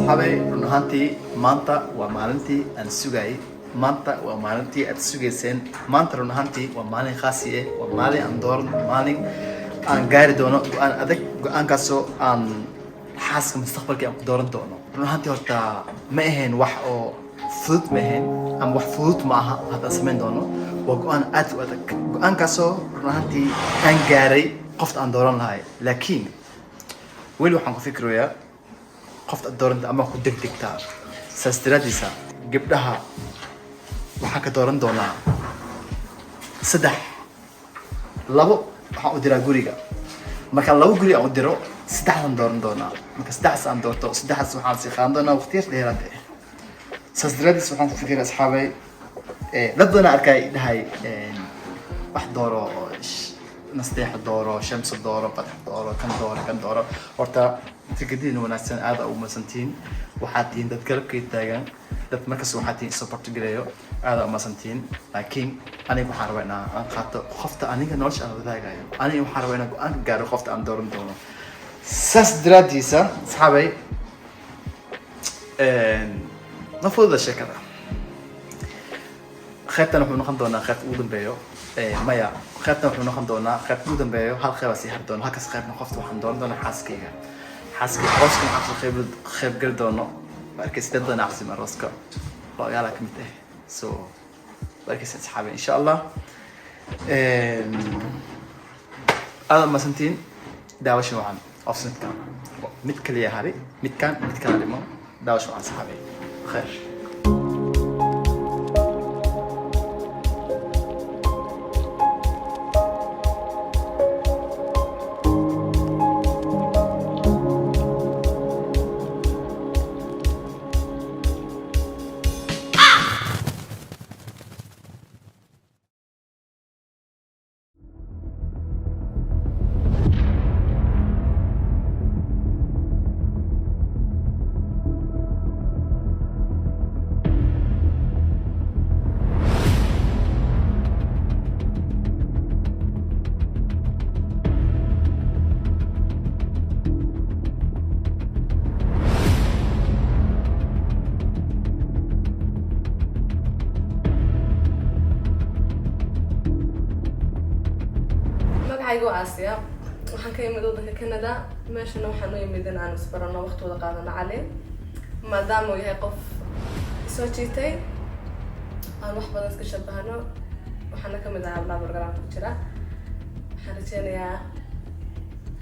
Asxaabay, run ahaantii maanta waa maalintii aan sugayay. Maanta waa maalintii aad sugayseen. Maanta run ahaantii waa maalin khaasi ah, waa maalin aan dooran, maalin aan gaari doono go-aan adag, go-aankaasoo aan xaaska mustaqbalka aan ku dooran doono. Run ahaantii horta ma ahayn wax oo fudud, ma ahayn ama wax fudud ma aha. Hadda samayn doono waa go-aan aad u adag, go-aankaasoo run ahaantii aan gaaray qofta aan dooran lahay. Laakiin weli waxaan ku fikirayaa qofta aad dooranta ama ku degdegtaa. Saas daraadiisa gabdhaha waxaan ka dooran doonaa saddex. Labo waxaan u diraa guriga. Marka labo guri aan u diro, saddexdan dooran doonaa. Marka saddexdaas aan doorto, saddexdaas waxaan sii qaadan doonaa waqti yar dheeraad ah. Saas daraadiis waxaan ku fikiray, asxaabay, dad badan arkay dhahay wax dooro oo Nasteexo dooro, Shamso dooro, Fatx dooro, kan dooro, kan dooro. Horta fikradiina wanaagsan, aad ugu mahadsantihiin. Waxaad tihiin dad garabkay taagan, dad markasta waxaad tihiin support gareeyo. Aad ugu mahadsantihiin. Laakiin aniga waxaan rabaa inaan aan qaato qofta aniga nolosha aan wadaagayo. Aniga waxaan rabaa inaan go-aan ka gaaro qofta aan dooran doono. Saas daraadiisa, asxaabay, ma fududa sheekada. Qaybtan wuxuu noqon doonaa qaybta ugu dambeeyo. Maya, qaybtan wuxuu noqon doonaa qaybta ugu dambeeyo. Hal qeyb sii hari doono. Halkaas qaybna qofta waxaan dooran doonaa xaaskayga. Xaaskayga arooska waxaan kasoo qayb geli doono. Ma arkaysa, dad badan casuum arooska, lo'yaala ka mid ah. So ma arkaysa, asxaabi, insha Allah aad mahadsantihiin. Daawasha wacan. Ofsnidkan mid kaliya hari, midkan mid kala dhimo. Daawasha wacan, saxaabi, khayr. Magacaygu waa Aasiya. Waxaan ka imid waddanka Canada. Meeshana waxaan u imid in aan isbarano, waqti wada qaadano Cali, maadaama uu yahay qof soo jiitay, aan wax badan iska shabahno. Waxaana kamid ahaa hablaha programka ku jira. Waxaan rajeynayaa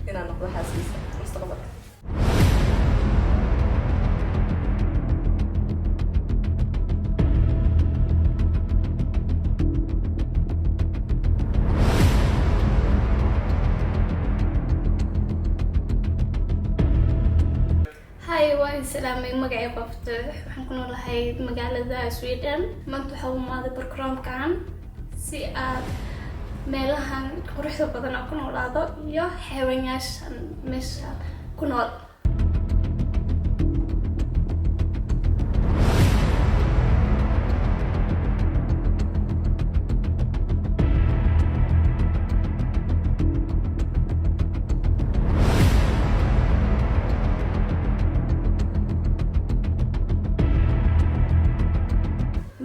inaan noqdo xaaskiisa mustaqbalka. Hi, waa in salaamay. Magacay qofta waxaan ku noolahay magaalada Sweden. Maanta waxaa u imaaday programkan si aad meelahan quruxda badan aan ku noolaado iyo xayawaanyaashan meesha ku nool.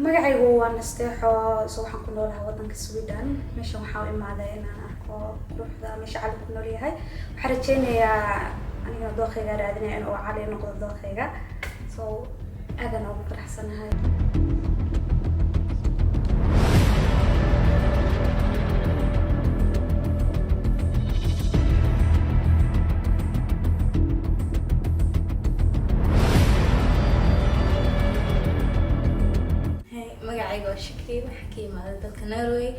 Magacaygu waa Nasteexo. So waxaan ku noolahay wadanka Sweden. Meeshan waxaa u imaaday inaan arko quruxda meesha Cali ku nool yahay. Waxaan rajeynayaa, anigana dooqayga raadinaya, inuu Cali noqdo dooqayga. So aadan ugu faraxsanahay. Hey, magacayga waa Shukri. Waxaa ka imaaday dalka Norway.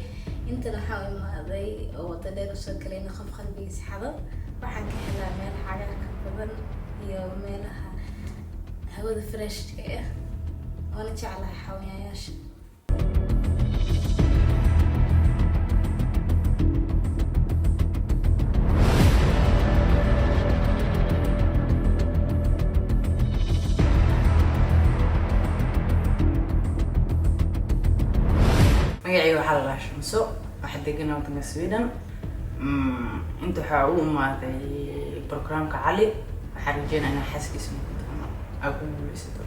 Intan waxaa u imaaday oo wada dheer usoo galayna qof qalbigiisa xado. Waxaan ka helaa meelaha cagaarka badan iyo meelaha hawada freshka ah, waana jeclahay xawayayaasha. Magacayga waxaa la dhahaa Shamso. Waxaa deganaa wadanka Sweden. Inta waxaa u imaaday programka Cali. Waxaan rajeynaa inaan xaaskiisa noqon doono. aa ku guuleysato.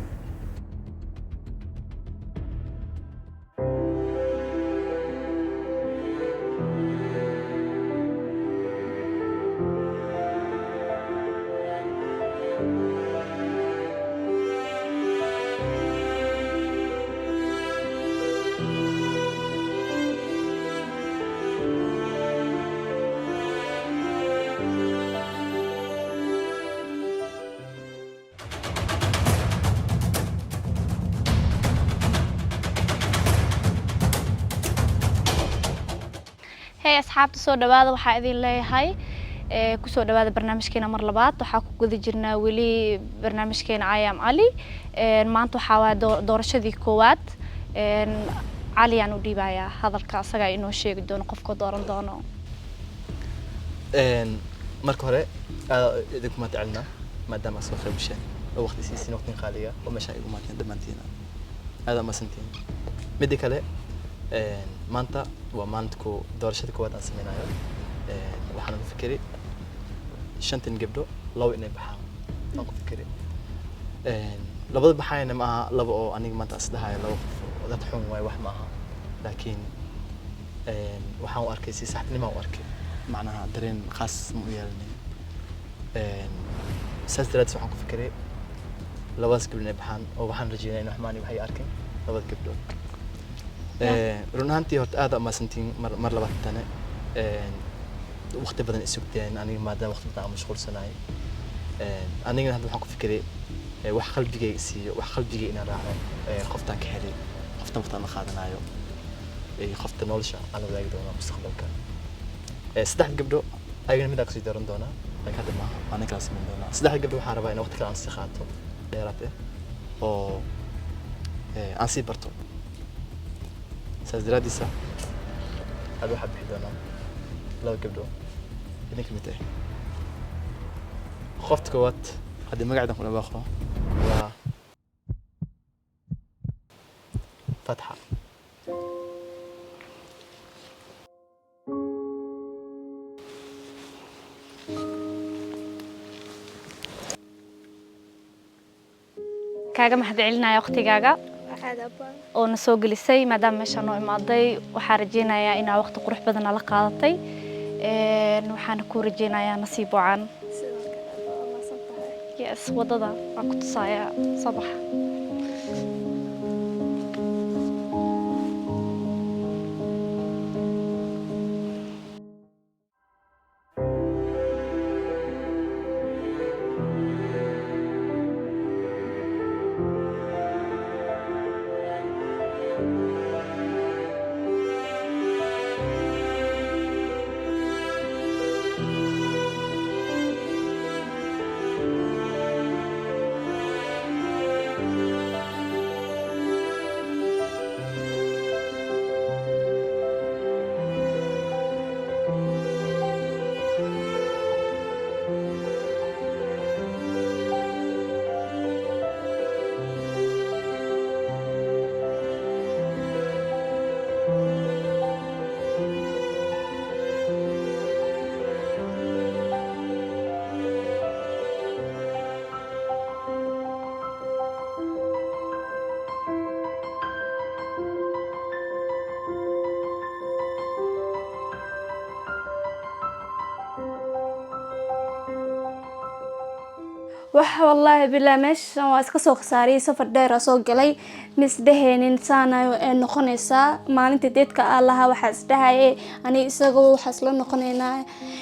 Hey asxaabta, soo dhawaada. Waxaa idin leeyahay kusoo dhawaada barnaamijkeena mar labaad. Waxaa ku guda jirnaa weli barnaamijkeena I am Cali. Maanta waxaa waaye doorashadii koowaad. Cali aan u dhiibayaa hadalka, asagaa inoo sheegi doono qofka dooran doono. Marka hore aad idinku mahad celinaa maadaama aad soo qayb gasheen oo waqti siisiin, waqtin qaaliga oo meeshaan igu mahadteen. Dhammaantiina aad mahadsantihiin. Midda kale, maanta waa maalinta ku doorashada koowaad aan sameynayo. Waxaan ku fikiri shantan gabdho labo inay baxaan aan ku fikiri. Labada baxayna ma aha laba oo aniga maanta is dhahayo laba qof oo dad xun waaye, wax ma aha, laakiin waxaan u arkay si saxtinimo u arkay, macnaha dareen khaas ma u yeelanin. Saas daraaddeed waxaan ku fikiray labadaas gabdho inay baxaan, oo waxaan rajeynaya in waxmaan waxay arkin labada gabdhood. Run ahaantii horta aad mahadsantihiin mar labaad tane. Waqti badan isugteen aniga maadaama waqti badan aan mashquulsanahay. Anigana hadda waxaan ku fikiray wax qalbigayga siiyo, wax qalbigayga inaan raaco, qoftaan ka helay, qoftan waqti aan la qaadanayo iyo qofta nolosha aan la wadaagi doono mustaqbalka. Saddex gabdho ayagana midaan kasii dooran doonaa, laakiin hadda maaha, maalin kala samayn doonaa. Saddex gabdho waxaan rabaa in waqti kale aan sii qaato dheeraad ah oo aan sii barto. Saas daraaddiisa hadda waxaa bixi doonaa laba gabdho idinka mid ah. Qofta koowaad haddii magaceedan ku dhawaaqo waa Fatxa. Kaaga mahad celinaya waqtigaaga oo na soo gelisay maadaama meesha noo imaaday. Waxaa rajeynayaa inaa waqti qurux badan nala qaadatay. Waxaana kuu rajeynayaa nasiib wacan. Yes, wadada waan ku tusayaa. Soo baxa. Waxa wallaahi bilaa meeshan waa iska soo khasaariyay, safar dheer aa soo galay. Misdheheenin saanayo ee noqonaysaa maalinta deedka aa lahaa. Waxaa isdhahaye aniga isagoo waxaa isla noqonaynaa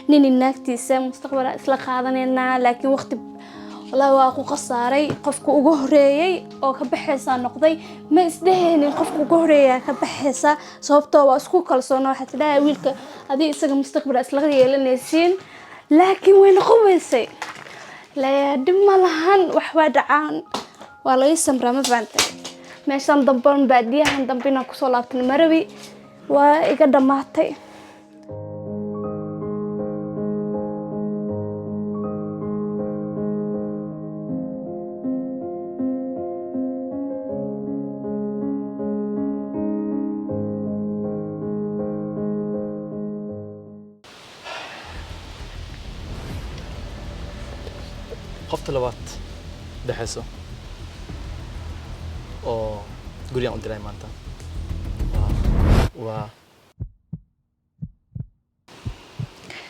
nini naagtiisa, mustaqbal aa isla qaadanaynaa, laakiin waqti wallaahi waa ku khasaaray. Qofka ugu horeeyay oo ka baxaysaa noqday. Ma isdheheenin qofka ugu horeeyaa ka baxaysa, sababtoo waa isku kalsoona. Waxaa isdhahaya wiilka adiga isaga mustaqbal aa isla yeelanaysiin, laakiin way noqon weysay. La dhib ma lahan, wax waa dhacaan, waa laga samraa. Ma fahantay? Meeshan dambe, baadiyahan dambe inaan kusoo laabtan marabi, waa iga dhammaatay. Qofta labaad dhexeyso Oo gurigaan u diray maanta waa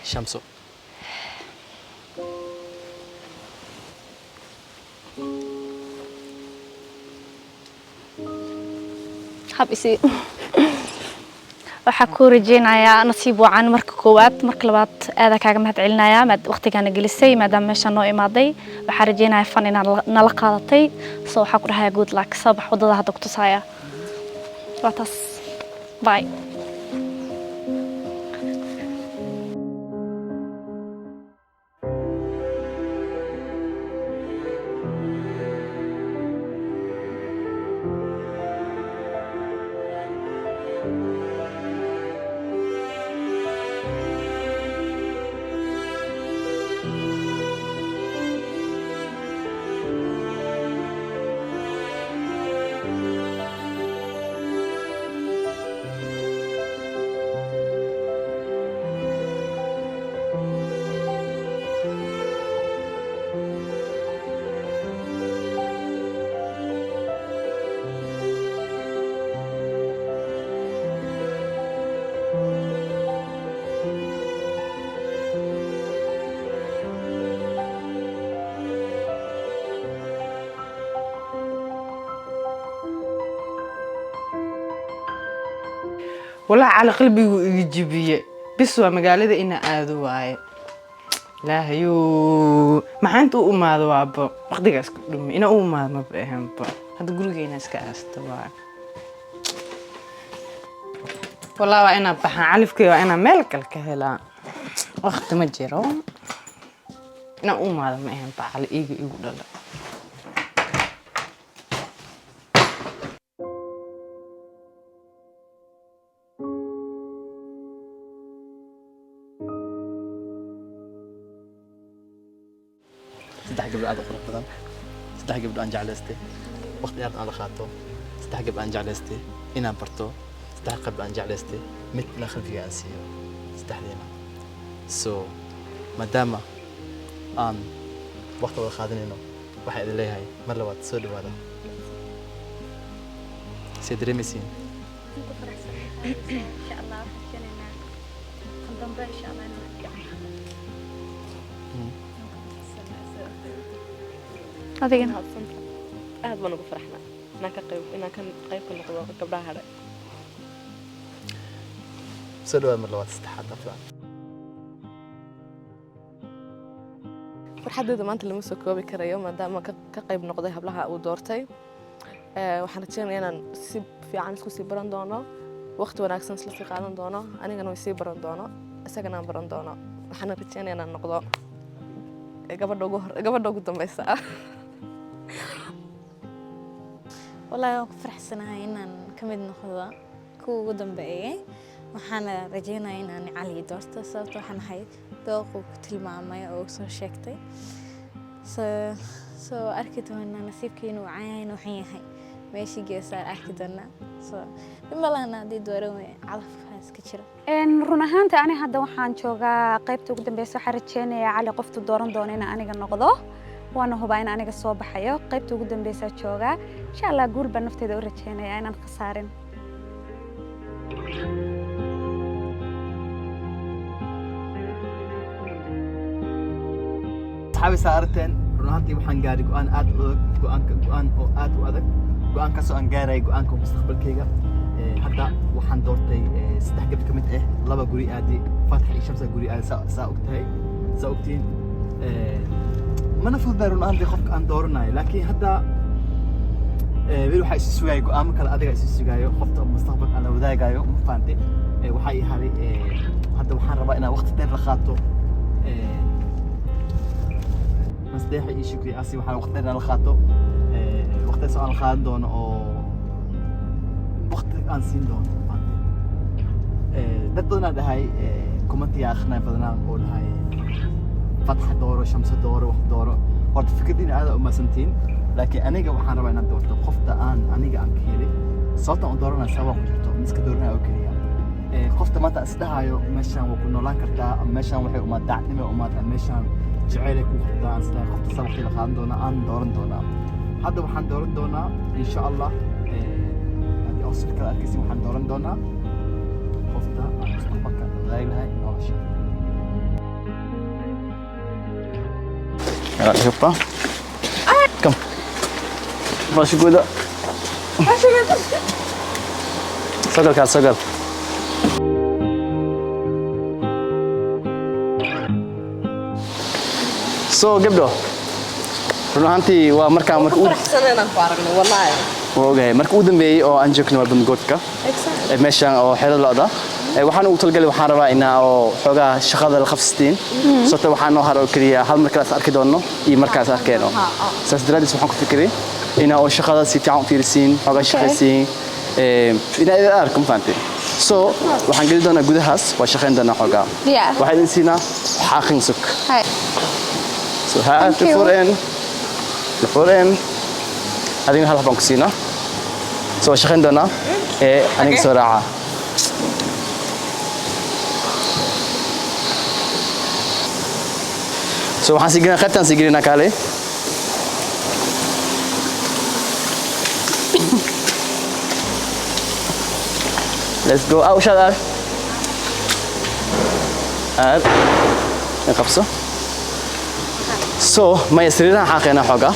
Shamso. Hab isi. Waxaa kuu rajeynayaa nasiib wacan marka koowaad. Marka labaad, aadaa kaaga mahad celinayaa maad waqtigaana gelisay maadaama meeshaan noo imaaday. Waxaa rajeynayaa fun inaad nala qaadatay. So waxaa ku dhahayaa good luck. Soo bax, waddada hadda ku tusaaya waa taas. Bye. Walaa, Cali qalbigu iga jibiye. Bis waa magaalada ina aado waaye. Ilaahayow, maxaa inta u imaado? Waaba waqtigaas ku dhumi. Ina u imaado maba ahaanba. Hadda gurigeena iska aasta waaye. Walaa, waa inaa baxaan. Califkay waa inaa meel kale ka helaa. Waqti ma jiro. Inaan u imaado ma ahaanba. Cali iiga igu dhala. Saddex gabdho aad u qurux badan, saddex gabdho aan jeclaystay waqti dheer aan la qaato, saddex gabdho aan jeclaystay inaan barto, saddex gabdho aan jeclaystay mid inaan qalbiga aan siiyo saddexdiina. So maadaama aan waqti wada qaadanayno, waxaan idin leeyahay mar labaad soo dhawaada. See dareemaysiin? Ku faraxsanahay. Insha Allah waxaan rajeynaynaa kan dambe, insha Allah, inuu wax fiican. Adigana? Aad baan ugu faraxnaa inaan ka qayb ka noqdo gabdhaha hadhay. Soo dhawaada mar labaad, saddexaad, afraad. Farxaddeeda maanta lama soo koobi karayo maadaama ka qayb noqday hablaha uu doortay. Waxaan rajeynayaa inaan si fiican isku sii baran doono, waqti wanaagsan isla sii qaadan doono, anigana way sii baran doono, isagana aan baran doono. Waxaana rajeynaya inaan noqdo gabadha ugu dambeysa. Wallaahi, waan ku faraxsanahay inaan ka mid noqdo kuwa ugu dambeeyay. Waxaana rajeynaya inaan Cali doorto, sababta waxaan ahay dooquu ku tilmaamay oo uu soo sheegtay. So arki doonaa nasiibkii inuu wacan yahay, inuu xun yahay, meeshii geesaar arki doonaa. So dhib ma lahana haddii dooran wey, calafka iska jiro. Run ahaanta ani hadda waxaan joogaa qaybta ugu dambeysa. Waxaan rajeynayaa Cali qoftu dooran doono inaan aniga noqdo, waana hubaa in aniga soo baxayo. Qaybta ugu dambeysa joogaa. Insha Allah guul baan nafteyda u rajeynayaa inaan khasaarin. Asxaabi, saa aragteen, run ahaantii waxaan gaaray go'aan aad u adag, go'aanka go'aan oo aad u adag, go'aankaasoo aan gaarayay go'aanka mustaqbalkayga. Hadda waxaan doortay saddex gabdh ka mid ah. Laba guri aadi, Faatax iyo Shamsa guri aadi. Saa ogtahay, saa ogtiin. Mana fududahay run ahaantii qofka aan dooranayo, laakiin hadda weli waxaa isu sugaayo go'aamo kale. Adiga isu sugaayo qofta mustaqbalka aan la wadaagayo, ma fahantay? Waxaa ii haray, hadda waxaan rabaa inaan waqti dheer la qaato Nasteexa iyo Shukri asi. Waxaan waqti dheer inaan la qaato, waqtigaas aan la qaadan doono oo waqti aan siin doono, ma fahantay? Dad badanaa dhahay, commentiga akrinay badanaa oo dhahay Fatxa dooro, Shamso dooro, wax dooro. Horta fikradiina aad u mahadsantihiin, laakiin aniga waxaan rabaa inaan doorto qofta aan aniga aan ka helay. Sababta aan u dooranaya sababaa ku jirto, ma iska dooranaya oo keliya. Qofta maanta aan isdhahayo meeshaan waa ku noolaan kartaa, ama meeshaan waxay umaad daacnimo umaad, ama meeshaan jaceylay ku qabtaa, aan isdhahay qofta saa waqti la qaadan doona aan dooran doonaa. Hadda waxaan dooran doonaa, insha Allah, haddii oo sida kale arkaysin, waxaan dooran doonaa qofta aan mustaqbalka wadaagi lahay nolosha. Allihopa. Kom. Varsågoda. Varsågod. Soo gal, kaal, soo gal. So gabdho, run ahaantii waa markaa marka u Faraxsan inaan ku aragno, wallahi. Waa ogahay, marka ugu dambeeyey oo aan joogno waa Bangoodka, meeshaan oo xero lo'da. Waxaan ugu talagalay, waxaan rabaa inaa oo xoogaa shaqada la qabsatiin, sababta waxaa noo hara oo keliya hal markaas arki doono iyo markaas arkeeno. Saas daraaddiis waxaan ku fikiray inaa oo shaqada si fiican u fiirisiin, xoogaa shaqaysiin, inaa idin arko, ma fahantay? So waxaan geli doonaa gudahaas, waa shaqayn doonaa xoogaa. Waxaa idin siinaa xaaqin sug. Hi. Så här, Thank du you. får en. Du får en. Adiga hal baan ku siinaa. So waa shaqayn doonaa. Ee aniga soo raaca. So waxaan sii gelinaa qaybtaan, sii gelinaa, kaale. Let's go. Ah, ushaad aad. Aad. In qabso. So maya, sariirahan xaaqeena xoogaa.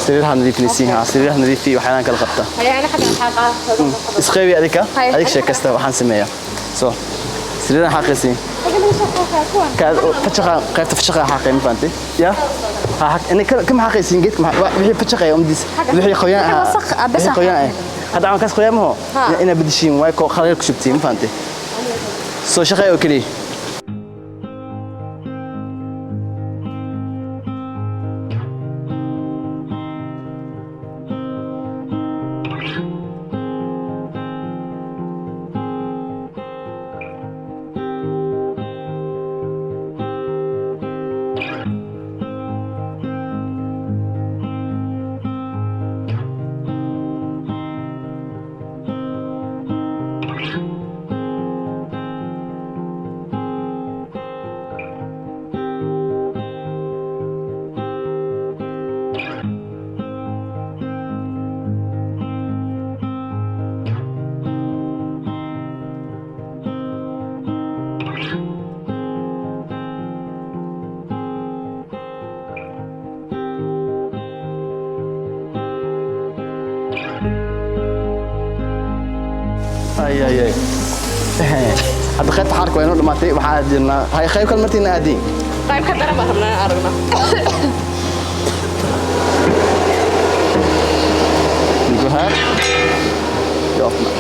Sariiraha nadiifinaysiin, ha, sariiraha nadiifi, waxyaalaan kala qabta. Isqeybi adika, adig sheekasta waxaan sameeyaa. So sariirahan xaaqaysiin. Fajaqa, qaybta fajaqa xaaqay, ma fahantay? Ya ha xaq inay kama xaaqaysiin geedka, wixii fajaqay umdiis, wixii qoyaan ah, wixii qoyaan ah. Hadda aan kaas qoyaan maho inaa bedeshiin waay, ko khaleel ku shubtiin, ma fahantay? So shaqay oo keliya. Ay ay ay, hadda qaybta xaarka waa inoo dhamaatay. Waxaan aadinaa hay qayb kale martiina aadiin. Qayb ka daran baan rabnaa inaan aragno. Vi går här. Jag öppnar.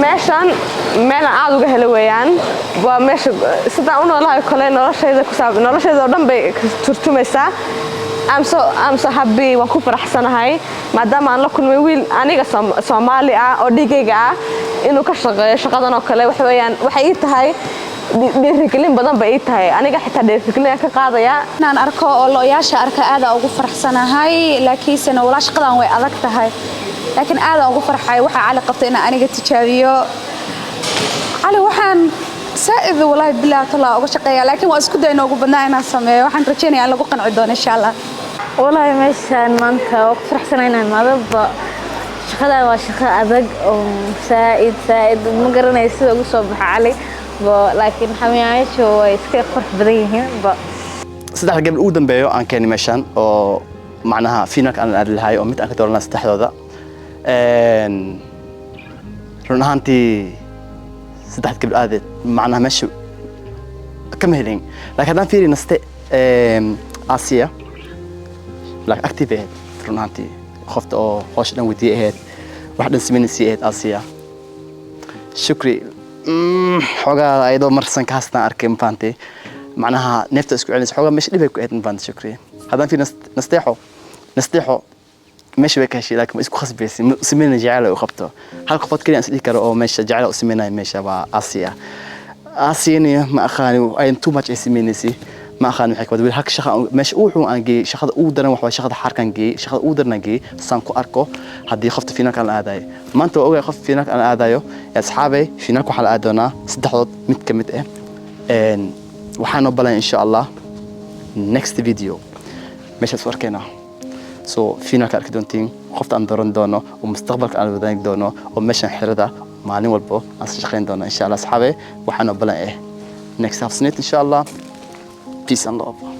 Meeshan meel aan aad uga helo weeyaan. Waa meesha sidaan u noolahay kale noloshayda ku saab, noloshayda oo dhan bay ka turjumaysaa. I'm so happy, waan ku faraxsanahay maadaama aan la kulmay wiil aniga Soomaali ah oo dhigayga ah inuu ka shaqeeyo shaqadan oo kale. Waxa weeyaan, waxay ii tahay dhiirigelin badan bay ii tahay. Aniga xitaa dhiirigelin ayaan ka qaadayaa. Inaan arko oo lo-yaasha arka aada ugu faraxsanahay, laakiinse walaa shaqadan way adag tahay, laakiin aada ugu farxay waxaa Cali qabtay inaan aniga tijaabiyo. Cali waxaan saa'id, walaahi bilaa talaa uga shaqeeya, laakiin waa isku dayna ugu badnaa inaan sameeyo. Waxaan rajaynayaa in lagu qanci doono, insha Allah. Walaahi meeshaan maanta waa ku faraxsanahay inaan imaado ba. Shaqadan waa shaqo adag oo saa'id saa'id, ma garanayo sida ugu soo baxa Cali ba, laakiin xamayaashu way iska qurux badan yihiin ba. Saddexda gabdh ugu dambeeyo aan keenay meeshaan oo macnaha finalka aan aadi lahay oo mid aan ka dooranaa saddexdooda. Run ahaantii saddexda gabdh aadeed macnaha meesha kama helin, laakiin haddaan fiiri naste, Asiya laakiin active ahayd. Run ahaantii qofta oo howsha dhan weydiiyey ahayd, wax dhan samaynaysay ahayd Asiya. Shukri xoogaa ayadoo marsan ka hastaan arkay, ma fahantay? Macnaha neefta isku celinaysa xoogaa, meesha dhibay ku ahayd, ma fahantay? Shukri haddaan fiiri, Nasteexo, Nasteexo. Meesha way ka heshay, laakiin ma isku khasbaysin, ma sameynay jacayl ay u qabto. Hal qofood kaliya aan is dhihi karo oo meesha jacayl u sameynaya meesha waa Asiya. Asiyana ma aqaani ayan too much ay sameynaysay, ma aqaani waxay ka wada. Weli halka shaqa meesha ugu xun aan geeyey, shaqada ugu daran wax waa shaqada xaarkaan geeyey, shaqada ugu daran aan geeyey, saan ku arko haddii qofta finaalka aan aadayo. Maanta waa ogahay qofta finaalka aan aadayo. Asxaabay, finaalka waxaa la aadi doonaa saddexdood mid ka mid ah. Waxaan noo balaya insha Allah next video meeshaas u arkaynaa. So finaalka arki doontiin qofta aan dooran doono oo mustaqbalka aan wadaagi doono oo meeshan xirada maalin walbo aan soo shaqayn doono insha Allah. Asxaabe, waxaan noo balan next half insha Allah. Peace and love.